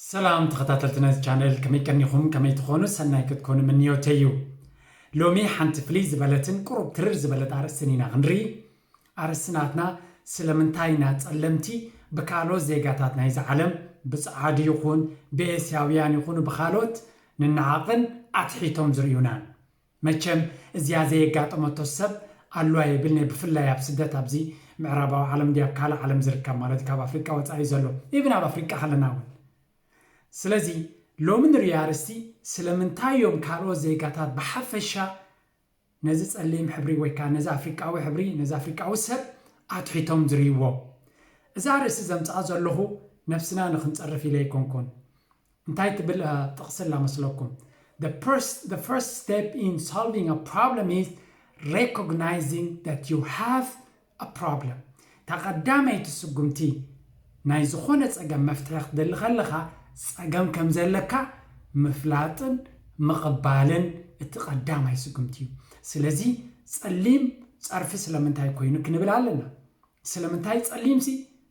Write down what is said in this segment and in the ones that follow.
ሰላም ተኸታተልቲ ነዚ ቻነል፣ ከመይ ቀኒኹም? ከመይ ትኾኑ? ሰናይ ክትኮኑ ምንዮተይ እዩ። ሎሚ ሓንቲ ፍልይ ዝበለትን ቁሩብ ትርር ዝበለት ኣርእስትን ኢና ክንርኢ። ኣርእስቲ ናትና፣ ስለምንታይ ኢና ጸለምቲ ብካልኦት ዜጋታት ናይዚ ዓለም፣ ብጸዓዱ ይኹን ብኤስያውያን ይኹኑ ብኻልኦት፣ ንነዓቕን ኣትሒቶም ዝርእዩናን? መቸም እዚኣ ዘየጋጠመቶ ሰብ ኣሎ ኣይብልን'የ፣ ብፍላይ ኣብ ስደት፣ ኣብዚ ምዕራባዊ ዓለም ድዩ ኣብ ካልእ ዓለም ዝርከብ፣ ማለት ካብ ኣፍሪቃ ወጻኢ ዘሎ፣ ኢቭን ኣብ ኣፍሪቃ ከለና እውን። ስለዚ ሎሚ ንርእዮ ኣርእስቲ፣ ስለምንታይ እዮም ካልኦት ዜጋታት ብሓፈሻ ነዚ ጸሊም ሕብሪ ወይ ከኣ ነዚ ኣፍሪቃዊ ሕብሪ፣ ነዚ ኣፍሪቃዊ ሰብ ኣትሒቶም ዝርእይዎ? እዛ ኣርእስቲ ዘምጽኣ ዘለኹ፣ ነብስና ንኽንጸርፍ ኢለ ኣይኮንኩን። እንታይ ትብል፣ እ፣ ጥቕሲ ኣላ መስለኩም? The first, the first step in solving a problem is recognizing that you have a problem. እታ ቀዳመይቲ ስጉምቲ ናይ ዝኾነ ጸገም መፍትሒ ክትደሊ ከለኻ፣ ጸገም ከም ዘለካ ምፍላጥን ምቕባልን እቲ ቀዳማይ ስጉምቲ እዩ። ስለዚ ጸሊም ጸርፊ ስለምንታይ ኮይኑ ክንብል ኣለና። ስለምንታይ ጸሊምሲ?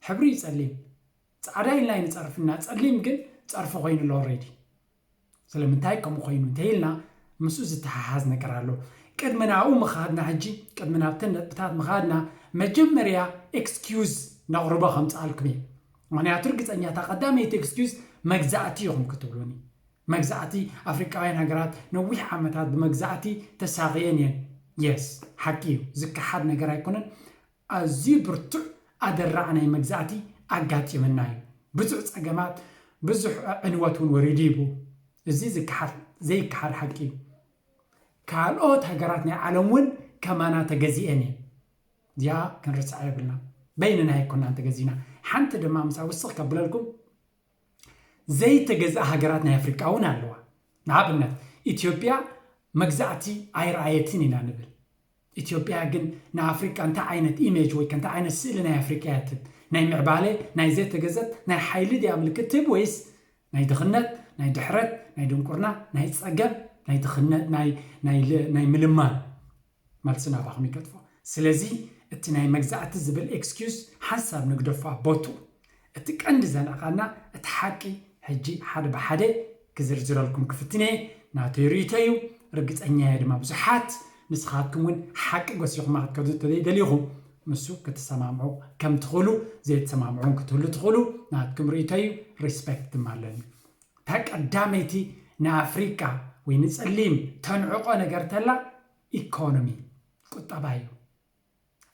ሕብሪ እዩ ጸሊም። ጻዕዳ ኢልና ኣይንጸርፍና፣ ጸሊም ግን ጸርፊ ኮይኑ ኣሎ ኦልሬዲ። ስለምንታይ ከምኡ ኮይኑ እንተኢልና፣ ምስኡ ዝተሓሓዝ ነገር ኣሎ። ቅድሚ ናብኡ ምኻድና፣ ሕጂ ቅድሚ ናብተን ነጥብታት ምኻድና፣ መጀመርያ ኤክስኪዩዝ ነቕርቦ ከምጽኣልኩም እየ። ምኽንያቱ ርግጸኛ እታ ቀዳመይቲ ኤክስኪዩዝ መግዛእቲ ኢኹም ክትብሉኒ። መግዛእቲ፣ ኣፍሪቃውያን ሃገራት ነዊሕ ዓመታት ብመግዛእቲ ተሳቕየን እየን። የስ፣ ሓቂ እዩ፣ ዝከሓድ ነገር ኣይኮነን። ኣዝዩ ብርቱዕ ኣደራዕ ናይ መግዛእቲ ኣጋጢምና እዩ። ብዙሕ ጸገማት፣ ብዙሕ ዕንወት እውን ወሪዱ እዩ። እዚ ዝከሓድ፣ ዘይከሓድ ሓቂ እዩ። ካልኦት ሃገራት ናይ ዓለም እውን ከማና ተገዚአን እየን። እዚኣ ክንርስዓ የብልና። በይንና ኣይኮናን ተገዚእና። ሓንቲ ድማ ምሳይ ውስኽ ከብለልኩም፣ ዘይተገዝኣ ሃገራት ናይ ኣፍሪቃ እውን ኣለዋ። ንኣብነት፣ ኢትዮጵያ መግዛእቲ ኣይረኣየትን ኢና ንብል። ኢትዮጵያ ግን ንኣፍሪቃ እንታይ ዓይነት ኢሜጅ ወይ ከ እንታይ ዓይነት ስእሊ ናይ ኣፍሪቃ እያ ትህብ? ናይ ምዕባለ፣ ናይ ዘይተገዘት፣ ናይ ሓይሊ ድያ ምልክት ትህብ፣ ወይስ ናይ ድኽነት፣ ናይ ድሕረት፣ ናይ ድንቁርና፣ ናይ ጸገም፣ ናይ ድኽነት፣ ናይ፣ ናይ ል-፣ ናይ ምልማን? መልሲ ናባኹም ይገድፎ። ስለዚ እቲ ናይ መግዛእቲ ዝብል ኤክስኪዩዝ ሓንሳብ ንግደፎ ኣብ ቦትኡ። እቲ ቀንዲ ዘንዕቐና እቲ ሓቂ ሕጂ ሓደ ብሓደ ክዝርዝረልኩም ክፍትን እየ። ናተይ ርእይቶ እዩ። ርግጸኛ እየ ድማ ብዙሓት ንስኻትኩም እውን ሓቂ ጎሲኹማ ክትከዱ እንተዘይደሊኹም፣ ንሱ ክትሰማምዑ ከም ትኽእሉ፣ ዘይትሰማምዑን ክትህሉ ትኽእሉ፣ ናትኩም ርእይቶ እዩ። ሪስፔክት ድማ ኣለኒ። እታ ቀዳመይቲ ንኣፍሪቃ ወይ ንጸሊም ተንዕቆ ነገር ተላ፣ ኢኮኖሚ፣ ቁጠባ እዩ።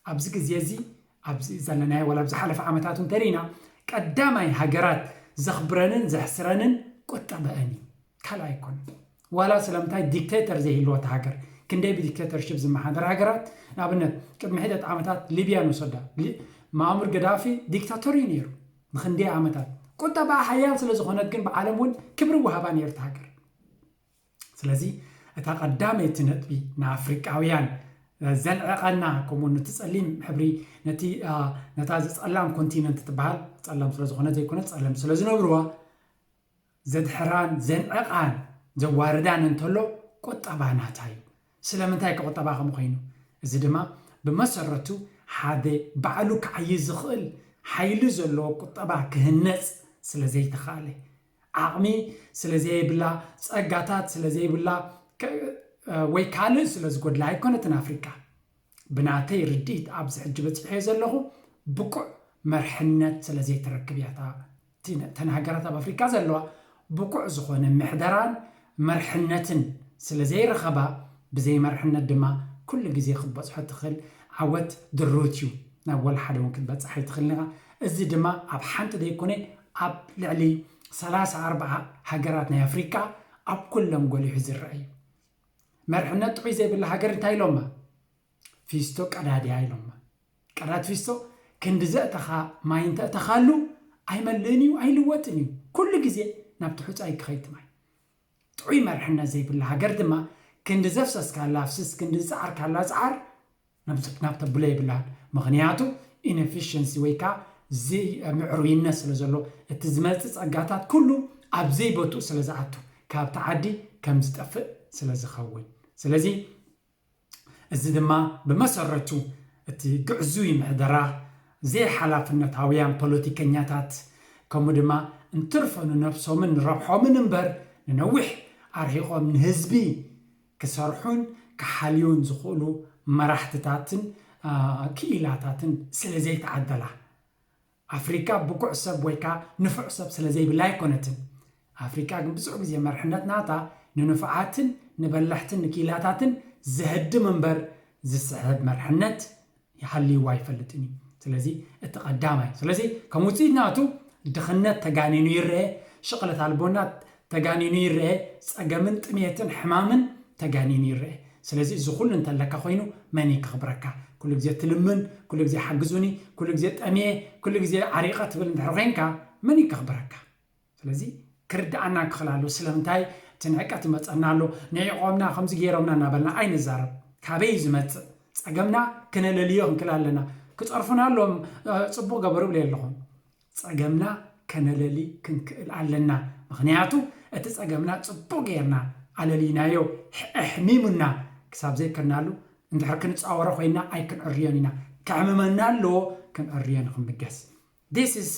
ኣብዚ ግዜ እዚ፣ ኣብዚ ዘለናዮ፣ ዋላ ኣብ ዝሓለፈ ዓመታት እውን ተሪእና፣ ቀዳማይ ሃገራት ዘኽብረንን ዘሕስረንን ቁጠበአን እዩ። ካልእ ኣይኮነን። ዋላ ስለምንታይ ዲክቴተር ዘይህልወት ሃገር፣ ክንደይ ብዲክቴተርሽፕ ዝመሓደር ሃገራት፣ ንኣብነት፣ ቅድሚ ሒደት ዓመታት ሊብያ ንውሰዳ። ሊ-፣ ማእሙር ገዳፊ ዲክታቶር እዩ ነይሩ ንክንደይ ዓመታት። ቁጠባኣ ሓያል ስለ ዝኾነት ግን ብዓለም እውን ክብሪ ወሃባ ነይሩ እታ ሃገር። ስለዚ እታ ቀዳመይቲ ነጥቢ ንኣፍሪቃውያን ዘንዕቐና፣ ከምኡ ነቲ ጸሊም ሕብሪ፣ ነቲ፣ አ፣ ነታ እዚ ጸላም ኮንቲነንት ትበሃል፣ ጸላም ስለ ዝኾነ ዘይኮነ፣ ጸለምቲ ስለ ዝነብርዋ፣ ዘድሕራን ዘንዕቓን ዘዋርዳን እንተሎ፣ ቁጠባ ናታ እዩ። ስለምንታይ ከ ቁጠባ ከምኡ ኮይኑ? እዚ ድማ ብመሰረቱ ሓደ ባዕሉ ክዓዪ ዝኽእል ሓይሊ ዘለዎ ቁጠባ ክህነጽ ስለ ዘይተኻእለ፣ ዓቕሚ ስለ ዘይብላ፣ ጸጋታት ስለ ዘይብላ፣ ከ-፣ ወይ ካልእ ስለ ዝጎድላ ኣይኮነትን ኣፍሪቃ። ብናተይ ርድኢት ኣብዚ ሕጂ በጺሐዮ ዘለኹ ብቁዕ መርሕነት ስለ ዘይትረክብ እያ እታ፣ እቲ ነ-፣ እተን ሃገራት ኣብ ኣፍሪቃ ዘለዋ ብቁዕ ዝኾነ ምሕደራን መርሕነትን ስለ ዘይረኸባ፣ ብዘይ መርሕነት ድማ ኩሉ ግዜ ክትበጽሖ ትኽእል ዓወት ድሩት እዩ። ናብ ወላ ሓደ እውን ክትበጽሕ ኣይትኽእልን ኢኻ። እዚ ድማ ኣብ ሓንቲ ዘይኮነ ኣብ ልዕሊ ሰላሳ ኣርባዓ ሃገራት ናይ ኣፍሪቃ ኣብ ኩለን ጎሊሑ ዝረአ እዩ። መርሕነት ጥዑይ ዘይብላ ሃገር እንታይ ኢሎማ? ፊስቶ ቀዳድያ ኢሎማ። ቀዳድ ፊስቶ ክንዲ ዘእተኻ ማይ እንተእተኻሉ ኣይመልእን እዩ፣ ኣይልወጥን እዩ። ኩሉ ግዜ ናብቲ ሑጻ እዩ ክኸይድ እቲ ማይ። ጥዑይ መርሕነት ዘይብላ ሃገር ድማ ክንዲ ዘፍሰስካላ ኣፍስስ፣ ክንዲ ዝጸዓርካላ ጽዓር፣ ናብ፣ ናብ ተብሎ የብላን። ምኽንያቱ ኢንኤፊሽንሲ ወይ ከኣ ዘይምዕሩይነት ስለ ዘሎ፣ እቲ ዝመጽእ ጸጋታት ኩሉ ኣብ ዘይቦትኡ ስለ ዝኣቱ፣ ካብቲ ዓዲ ከም ዝጠፍእ ስለ ዝኸውን። ስለዚ እዚ ድማ ብመሰረቱ እቲ ግዕዙይ ምሕደራ፣ ዘይሓላፍነታውያን ፖለቲከኛታት፣ ከምኡ ድማ እንትርፎ ንነብሶምን ንረብሖምን እምበር ንነዊሕ ኣርሒቖም ንህዝቢ ክሰርሑን ክሓልዩን ዝኽእሉ መራሕትታትን ክኢላታትን ስለ ዘይተዓደላ፣ ኣፍሪካ ብቁዕ ሰብ ወይ ከዓ ንፉዕ ሰብ ስለ ዘይብላ ኣይኮነትን። ኣፍሪካ ግን ብዙሕ ግዜ መርሕነት ናታ ንንፉዓትን ንበላሕትን ንክኢላታትን ዝህድም እምበር ዝስሕብ መርሕነት ይሃልይዋ ኣይፈልጥን እዩ። ስለዚ እቲ ቀዳማይ ስለዚ ከም ውፅኢት ናቱ ድኽነት ተጋኒኑ ይረአ፣ ሽቕለት ኣልቦና ተጋኒኑ ይረአ፣ ፀገምን ጥሜትን ሕማምን ተጋኒኑ ይረአ። ስለዚ እዚ ኩሉ እንተለካ ኮይኑ መን እዩ ከኽብረካ? ኩሉ ግዜ ትልምን፣ ኩሉ ግዜ ሓግዙኒ፣ ኩሉ ግዜ ጠምየ፣ ኩሉ ግዜ ዓሪቐ ትብል እንድሕር ኮይንካ መን እዩ ከኽብረካ? ስለዚ ክርድኣና ክኽእል ኣለዎ። ስለምንታይ እቲ ንዕቀት ይመፀና ኣሎ፣ ንዒቖምና ከምዚ ገይሮምና እናበልና ኣይንዛረብ። ካበይ እዩ ዝመፅእ? ፀገምና ክነለልዮ ክንክእል ኣለና። ክፀርፉና ኣሎም፣ ፅቡቕ ገበሩ ብለ ኣለኹም። ፀገምና ከነለሊ ክንክእል ኣለና። ምኽንያቱ እቲ ፀገምና ፅቡቕ ጌርና ኣለሊናዮ፣ ኣሕሚሙና ክሳብ ዘይከናሉ እንድሕር ክንፃወሮ ኮይና ኣይክንዕርዮን ኢና። ከዕምመና ኣለዎ፣ ክንዕርዮ ንክንብገስ። This is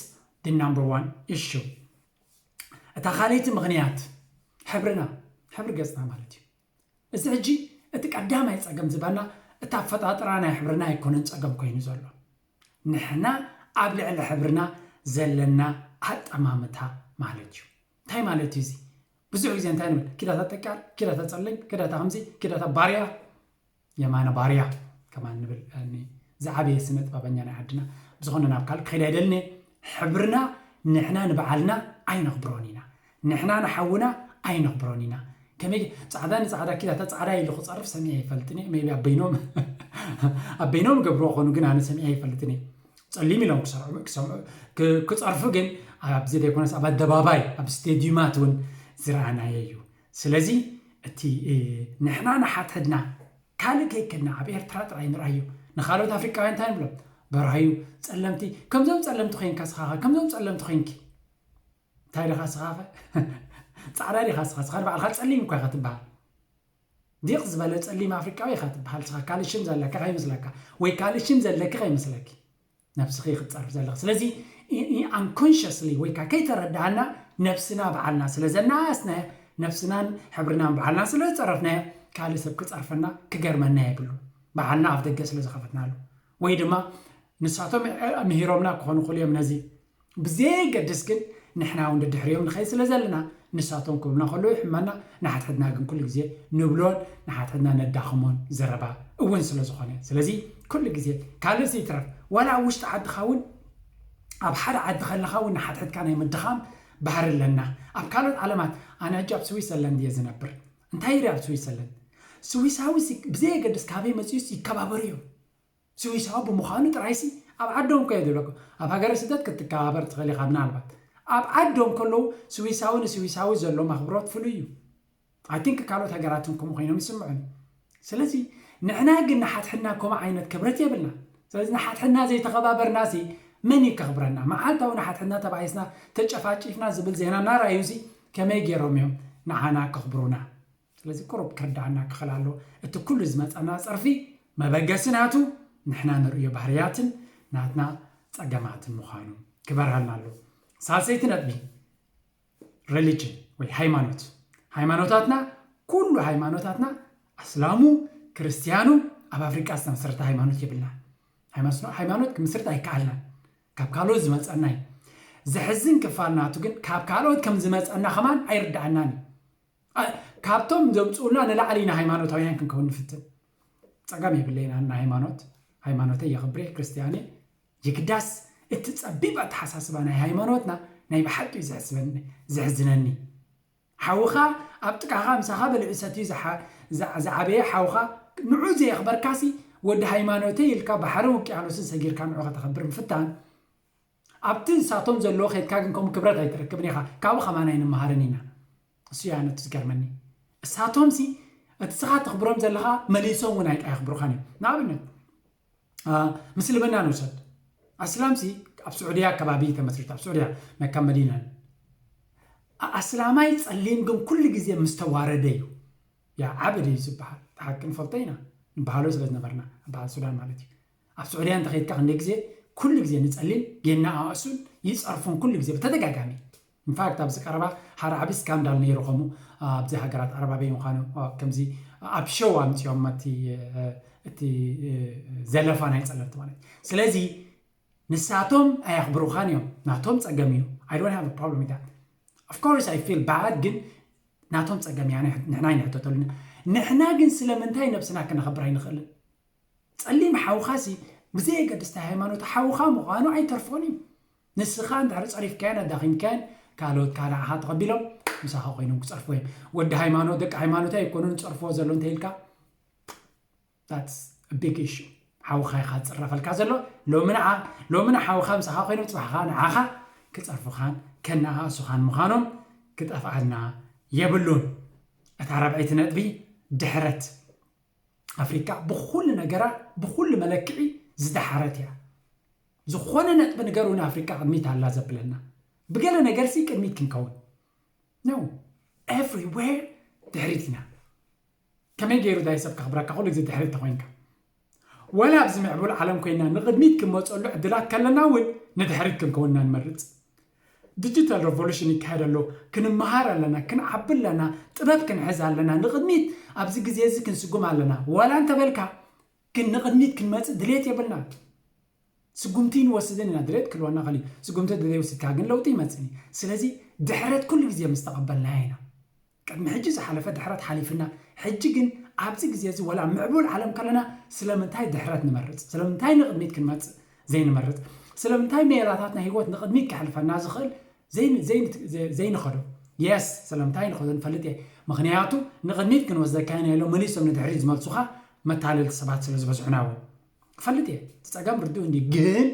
the number one issue። እታ ካልኣይቲ ምኽንያት ሕብርና፣ ሕብሪ ገፅና ማለት እዩ። እዚ ሕጂ እቲ ቀዳማይ ፀገም ዝበና እቲ ኣፈጣጥራ ናይ ሕብርና ኣይኮነን ፀገም ኮይኑ ዘሎ። ንሕና ኣብ ልዕሊ ሕብርና ዘለና ኣጠማምታ ማለት እዩ። እንታይ ማለት እዩ እዚ? ብዙሕ ግዜ እንታይ ንብል? ኪዳታ ጠቃል፣ ኪዳታ ፀሊም፣ ኪዳታ ከምዚ፣ ኪዳታ ባርያ፣ የማነ ባርያ ከማን ንብል። ዝዓበየ ስነ ጥበበኛ ናይ ዓድና። ብዝኾነ ናብ ካልእ ክኸይድ ኣይደልን እየ። ሕብርና ንሕና ንባዕልና ኣይነኽብሮን ኢና። ንሕና ንሓውና ኣይነኽብሮን ኢና። ከመይ ጻዕዳ ንጻዕዳ ኪዳታ ጻዕዳ ኢሉ ክጸርፍ ሰሚዐ ኣይፈልጥን እየ። ሜቢ ኣብ በይኖም ኣብ በይኖም ገብርዎ ኾኑ ግን ኣነ ሰሚዐ ኣይፈልጥን እየ። ጸሊም ኢሎም ክሰርዑ ክሰምዑ ክ- ክጸርፉ ግን ኣብዚ ዘይኮነስ ኣብ ኣደባባይ ኣብ ስቴድዩማት እውን ዝረኣናዮ እዩ። ስለዚ እቲ እ፣ ንሕና ንሓድሕድና ካልእ ከይከድና ኣብ ኤርትራ ጥራይ ንርኣዮ። ንኻልኦት ኣፍሪቃውያን እንታይ ንብሎም? በራዩ ጸለምቲ ከምዞም ጸለምቲ ኮይንካ ስኻኸ ከምዞም ጸለምቲ ኮይንኪ እንታይ ዲኻ ስኻኸ ጻዕዳ ዲኻ ስኻ ስኻ ባዕልኻ ጸሊም እኳ ኢኻ ትበሃል። ዲቕ ዝበለ ጸሊም ኣፍሪቃዊ ኢኻ ትበሃል ስኻ ካልእ ሽም ዘለካ ከይመስለካ ወይ ካልእ ሽም ዘለኪ ከይመስለኪ ነብስኺ ክትጸርፍ ዘለኺ ስለዚ unconsciously ወይ ከዓ ከይተረዳእና ነብስና በዓልና ስለ ዘናኣስናያ ነብስናን ሕብርናን በዓልና ስለ ዝጸረፍናያ ካልእ ሰብ ክጸርፈና ክገርመና የብሉ በዓልና ኣፍ ደገ ስለ ዝኸፈትናሉ ወይ ድማ ንሳቶም ምሂሮምና ክኾኑ ክእሉ እዮም ነዚ ብዘየገድስ ግን ንሕና እውን ደድሕሪኦም ንኸይድ ስለ ዘለና ንሳቶም ክብሉና ከለዉ ይሕመና ንሓድሕድና ግን ኩሉ ግዜ ንብሎን ንሓድሕድና ነዳኽሞን ዘረባ እውን ስለ ዝኾነ ስለዚ ኩሉ ግዜ ካልእ ዘይትረፍ ዋላ ኣብ ውሽጢ ዓድኻ እውን ኣብ ሓደ ዓዲ ከለኻ እውን ንሓድሕድካ ናይ ምድኻም ባህሪ ኣለና ኣብ ካልኦት ዓለማት ኣነ ሕጂ ኣብ ስዊሰርላንድ እየ ዝነብር እንታይ ይርኢ ኣብ ስዊሰርላንድ ስዊሳዊ ብዘየገድስ ካበይ መፅዩስ ይከባበሩ እዮም ስዊሳዊ ብምዃኑ ጥራይሲ ኣብ ዓዶም ኮ የድለኩም ኣብ ሃገረ ስደት ክትከባበር ትኽእል ኢኻ ምናልባት ኣብ ዓዶም ከለዉ ስዊሳዊ ንስዊሳዊ ዘለዎም ኣኽብሮት ፍሉይ እዩ I think ካልኦት ሃገራትን ከምኡ ኮይኖም ይስምዑኒ ስለዚ ንሕና ግን ንሓትሕና ከምኡ ዓይነት ክብረት የብልና ስለዚ ንሓትሕና ዘይተኸባበርናሲ መን እዩ ከኽብረና መዓልታዊ ንሓትሕና ተባኢስና ተጨፋጪፍና ዝብል ዜና እናረኣዩሲ ከመይ ገይሮም እዮም ንዓና ከኽብሩና ስለዚ ቁሩብ ክርድኣና ክኽእል ኣለዎ እቲ ኩሉ ዝመፀና ፀርፊ መበገሲ ናቱ ንሕና ንርእዮ ባህርያትን ናትና ፀገማትን ምዃኑ ክበርሃልና ኣለዎ ሳልሰይቲ ነጥቢ religion ወይ ሃይማኖት ሃይማኖታትና ኩሉ ሃይማኖታትና ኣስላሙ ክርስትያኑ ኣብ ኣፍሪቃ ዝተመሰረተ ሃይማኖት የብልና ሃይማኖት ክምስርት ኣይከኣልናን ካብ ካልኦት ዝመፀና እዩ ዘሕዝን ክፋል ናቱ ግን ካብ ካልኦት ከም ዝመፀና ከማን ኣይርድኣናን እዩ ካብቶም ዘምፅኡና ንላዕሊ ኢና ሃይማኖታውያን ክንከውን ንፍትን ፀገም የብለይና እና ሃይማኖት ሃይማኖተይ የኽብሬ ክርስትያኔ የግዳስ እቲ ፀቢብ ኣተሓሳስባ ናይ ሃይማኖትና ናይ ብሓቂ እዩ ዘሕስበኒ ዘሕዝነኒ ሓውኻ ኣብ ጥቃኻ ምሳኻ በልዑ ሰትዩ ዝዓበየ ሓውኻ ንዑ ዘየኽበርካሲ ወዲ ሃይማኖተይ ኢልካ ባሕርን ውቅያኖስን ሰጊርካ ንዑ ከተኸብር ምፍታን ኣብቲ ንሳቶም ዘለዎ ከድካ ግን ከምኡ ክብረት ኣይትረክብን ኢኻ ካብኡ ከማን ኣይንመሃርን ኢና እሱ ያ ነቱ ዝገርመኒ እሳቶም ሲ እቲ ስኻ ተኽብሮም ዘለኻ መሊሶም እውን ኣይጣ የኽብሩኻን እዮም ንኣብነት ምስልምና ንውሰድ ኣስላም ሲ ኣብ ስዑድያ ኣከባቢ ተመስሪቱ ኣብ ስዑድያ መካ መዲናን ኣስላማይ ጸሊም ግን ኩሉ ግዜ ምስ ተዋረደ እዩ ያ ዓብድ እዩ ዝበሃል ሓቂ ንፈልጦ ኢና ንበሃሎ ስለ ዝነበርና በዓል ሱዳን ማለት እዩ ኣብ ስዑድያ እንተኸይድካ ክንደ ግዜ ኩሉ ግዜ ንጸሊም የናኣእሱን ይጸርፉን ኩሉ ግዜ ብተደጋጋሚ ኢንፋክት ኣብዚ ቀረባ ሓደ ዓብዪ ስካንዳል ነይሩ ከምኡ ኣብዚ ሃገራት ዓረብ ኣበይ ምዃኑ ከምዚ ኣብ ሸው ኣምፅኦም እቲ ዘለፋ ናይ ፀለምቲ ማለት እዩ። ስለዚ ንሳቶም ኣየኽብሩኻን እዮም፣ ናቶም ፀገም እዩ። I don't have a problem with that. Of course I feel bad፣ ግን ናቶም ፀገም እያ፣ ንሕና ኣይንሕተተሉና። ንሕና ግን ስለምንታይ ነብስና ክነኽብር ኣይንኽእልን? ፀሊም ሓውኻሲ ብዘየገድስቲ ሃይማኖት ሓውኻ ምዃኑ ኣይተርፎን እዩ። ንስኻ እንድሕር ፀሪፍካዮን ኣዳኺምካዮን ካልኦት ካድዓኻ ተቐቢሎም ምሳኻ ኮይኖም ክፀርፉ እዮም። ወዲ ሃይማኖት ደቂ ሃይማኖት ኣይኮኑን ዝፀርፍዎ ዘሎ እንተኢልካ that's big issue። ሓውኻ ኢኻ ዝፅረፈልካ ዘሎ። ሎሚ ንዓ ሎሚ ንሓውኻ ምሳኻ ኮይኖም ፅባሕኻ ንዓኻ ክፀርፉኻን ከነኣእሱኻን ምዃኖም ክጠፍኣልና የብሉን። እታ ራብዐይቲ ነጥቢ ድሕረት። ኣፍሪቃ ብኹሉ ነገራ ብኹሉ መለክዒ ዝደሓረት እያ። ዝኾነ ነጥቢ ንገሩን ኣፍሪቃ ቅድሚት ኣላ ዘብለና። ብገለ ነገርሲ ቅድሚት ክንከውን ነው። Everywhere ድሕሪት ኢና። ከመይ ገይሩ ዳይ ሰብ ከኽብረካ ኩሉ ግዜ ድሕሪት ተኾይንካ? ወላ ኣብዚ ምዕቡል ዓለም ኮይና ንቕድሚት ክንመፀሉ ዕድላት ከለና እውን ንድሕሪት ክንከውንና ንመርፅ። ዲጂታል ሬቮሉሽን ይካየድ ኣሎ። ክንመሃር ኣለና፣ ክንዓቢ ኣለና፣ ጥበብ ክንሕዝ ኣለና። ንቕድሚት ኣብዚ ግዜ እዚ ክንስጉም ኣለና። ዋላ እንተበልካ ግን ንቕድሚት ክንመፅእ ድሌት የብልና። ስጉምቲ ንወስድን ኢና፣ ድሌት ክልወና ኸሊ ስጉምቲ ድሌት ወሲድካ ግን ለውጢ ይመፅእ። ስለዚ ድሕረት ኩሉ ግዜ ምስ ተቐበልናዮ ኢና። ቅድሚ ሕጂ ዝሓለፈ ድሕረት ሓሊፍና፣ ሕጂ ግን ኣብዚ ግዜ እዚ ወላ ምዕቡል ዓለም ከለና ስለምንታይ ድሕረት ንመርፅ? ስለምንታይ ንቕድሚት ክንመፅእ ዘይንመርፅ? ስለምንታይ ሜላታትና ህይወት ንቕድሚት ከሕልፈና ዝኽእል ዘይንኸዶ? የስ ስለምንታይ ንኸዶ ንፈልጥ እየ። ምኽንያቱ ንቕድሚት ክንወስደካ ኢና ኢሎም መሊሶም ንድሕሪት ዝመልሱኻ መታለልቲ ሰባት ስለ ዝበዝሑና እውን ክፈልጥ እየ። እቲ ፀገም ርዱእ እንዲ ግን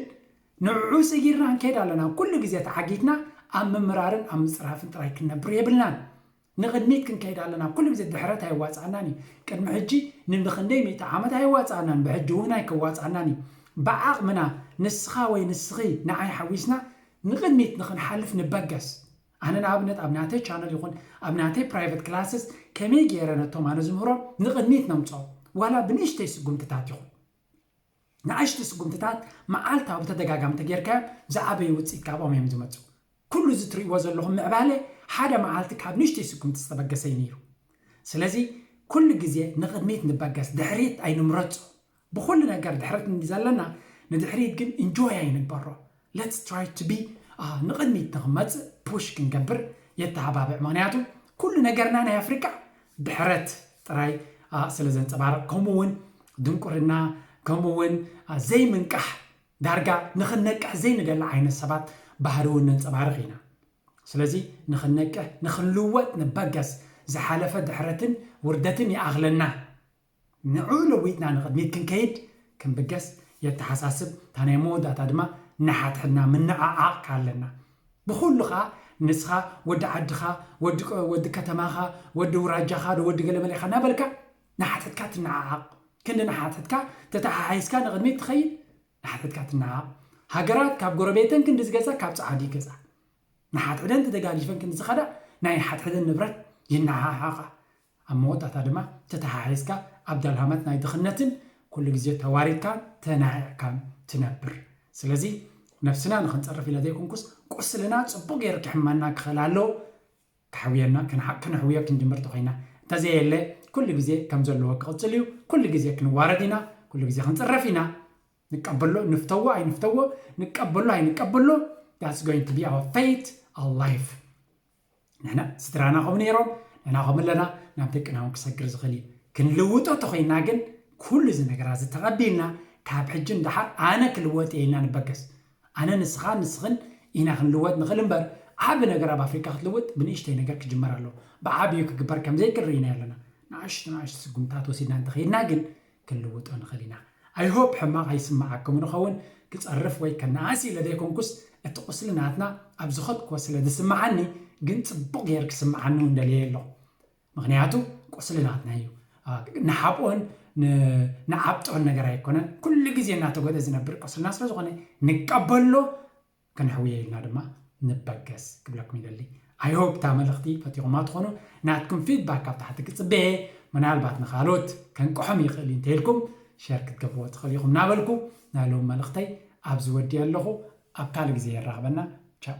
ንዕኡ ሰጊርና ንከይድ ኣለና። ኩሉ ግዜ ተዓጊትና ኣብ ምምራርን ኣብ ምፅራፍን ጥራይ ክንነብር የብልናን። ንቕድሚት ክንከይድ ኣለና። ኩሉ ግዜ ድሕረት ኣይዋፃኣናን እዩ። ቅድሚ ሕጂ ንብክንደይ ሚእቲ ዓመት ኣይዋፃኣናን፣ ብሕጂ እውን ኣይከዋፃኣናን እዩ። ብዓቕምና ንስኻ ወይ ንስኺ ንዓይ ሓዊስና ንቕድሚት ንኽንሓልፍ ንበገስ። ኣነ ንኣብነት ኣብ ናተይ ቻነል ይኹን ኣብ ናተይ ፕራይቨት ክላስስ ከመይ ገይረ ነቶም ኣነ ዝምህሮም ንቕድሚት ነምፅኦም ዋላ ብንእሽተይ ስጉምትታት ይኹን ንኣሽቱ ስጉምትታት መዓልታዊ ብተደጋጋሚ ተጌርካዮም ዝዓበዩ ውፅኢት ካብኦም እዮም ዝመፁ። ኩሉ እዚ ትርእይዎ ዘለኹም ምዕባለ ሓደ መዓልቲ ካብ ንእሽተይ ስጉምቲ ዝተበገሰ እዩ ነይሩ። ስለዚ ኩሉ ግዜ ንቕድሚት ንበገስ፣ ድሕሪት ኣይንምረፆ። ብኹሉ ነገር ድሕረት እንዲ ዘለና ንድሕሪት ግን ኢንጆይ ኣይንግበሮ። Let's try to be ንቕድሚት ንኽመፅእ ፑሽ ክንገብር የተሃባብዕ። ምኽንያቱ ኩሉ ነገርና ናይ ኣፍሪቃ ድሕረት ጥራይ ስለ ዘንፀባርቕ ከምኡ እውን ድንቁርና ከምኡ እውን ዘይምንቃሕ ዳርጋ ንኽንነቅሕ ዘይንደሊ ዓይነት ሰባት ባህሪ እውን ነንፀባርቕ ኢና። ስለዚ ንኽንነቅሕ ንኽንልወጥ ንበገስ። ዝሓለፈ ድሕረትን ውርደትን ይኣኽለና። ንዕኡ ለዊጥና ንቕድሚት ክንከይድ ክንብገስ የተሓሳስብ። እታ ናይ መወዳእታ ድማ ንሓድሕድና ምንዕዓቕ ኣለና። ብኹሉ ኸዓ ንስኻ ወዲ ዓድኻ ወዲ ከተማኻ ወዲ ውራጃኻ ዶ ወዲ ገለመለ ኢኻ እናበልካ ንሓትሕድካ ትነዓዓቕ። ክንዲ ንሓትሕድካ ተተሓሒዝካ ንቕድሚት ትኸይድ ንሓትሕድካ ትነዓዓቕ። ሃገራት ካብ ጎረቤተን ክንዲ ዝገዛ ካብ ጸዓዱ ይገዛ። ንሓድሕደን ተደጋጊፈን ክንዲ ዝኸዳ ናይ ሓድሕደን ንብረት ይነዓዓቓ። ኣብ መወዳእታ ድማ ተተሓሒዝካ ኣብ ደልሃመት ናይ ድኽነትን ኩሉ ግዜ ተዋሪድካን ተናዒቕካን ትነብር። ስለዚ ነብስና ንኽንጸርፍ ኢለ ዘይኮንኩስ ቁስልና ጽቡቕ ገይሩ ክሕመና ክኽእል ኣለዎ። ከሕውየና ከነሕውዮ ክንጅምር ተኾይና እንተዘየለ ኩሉ ግዜ ከም ዘለዎ ክቕጽል እዩ። ኩሉ ግዜ ክንዋረድ ኢና፣ ኩሉ ግዜ ክንጽረፍ ኢና። ንቀበሎ ንፍተዎ ኣይንፍተዎ ንቀበሎ ኣይንቀበሎ that's going to be our fate our life። ንሕና ስድራና ከም ነይሮም ንሕና ከም ኣለና ናብ ደቅና እውን ክሰግር ዝኽእል እዩ። ክንልውጦ ተኾይና ግን ኩሉ እዚ ነገራት ዝተቐቢልና ካብ ሕጂ ንደሓር ኣነ ክልወጥ እየ ኢልና ንበገስ። ኣነ ንስኻ ንስኽን ኢና ክንልወጥ ንኽእል እምበር ዓቢ ነገር ኣብ ኣፍሪካ ክትልውጥ ብንእሽተይ ነገር ክጅመር ኣለዎ። ብዓብዩ ክግበር ከም ዘይክእል ርኢና ኣለና። ንኣሽቱ ንኣሽቱ ስጉምታት ወሲድና እንተኸይድና ግን ክንልውጦ ንኽእል ኢና። I hope ሕማቕ ኣይስምዓኩም ንኸውን ክጸርፍ ወይ ከነኣስ ኢለ ዘይኮንኩስ እቲ ቁስሊ ናትና ኣብ ዝኸድክዎ ስለ ዝስምዓኒ ግን ጽቡቕ ገይር ክስምዓኒ እውን ደልየ ኣለኹ። ምኽንያቱ ቁስሊ ናትና እዩ። ንሓብኦን ንዓብጦን ነገር ኣይኮነን። ኩሉ ግዜ እናተጎደ ዝነብር ቁስልና ስለ ዝኾነ ንቀበሎ። ከነሕውዮ ኢልና ድማ ንበገስ ክብለኩም ይደሊ። I hope እታ መልእኽቲ ፈቲኹማ ትኾኑ። ናትኩም ፊድባክ ካብ ታሕቲ ክጽበየ። ምናልባት ንኻልኦት ከንቅሖም ይኽእል እዩ እንተኢልኩም ሸር ክትገብርዎ ትኽእል ኢኹም እናበልኩ ናይ ሎም መልእኽተይ ኣብዚ ወዲእ ኣለኹ። ኣብ ካልእ ግዜ የራኽበና። ቻው።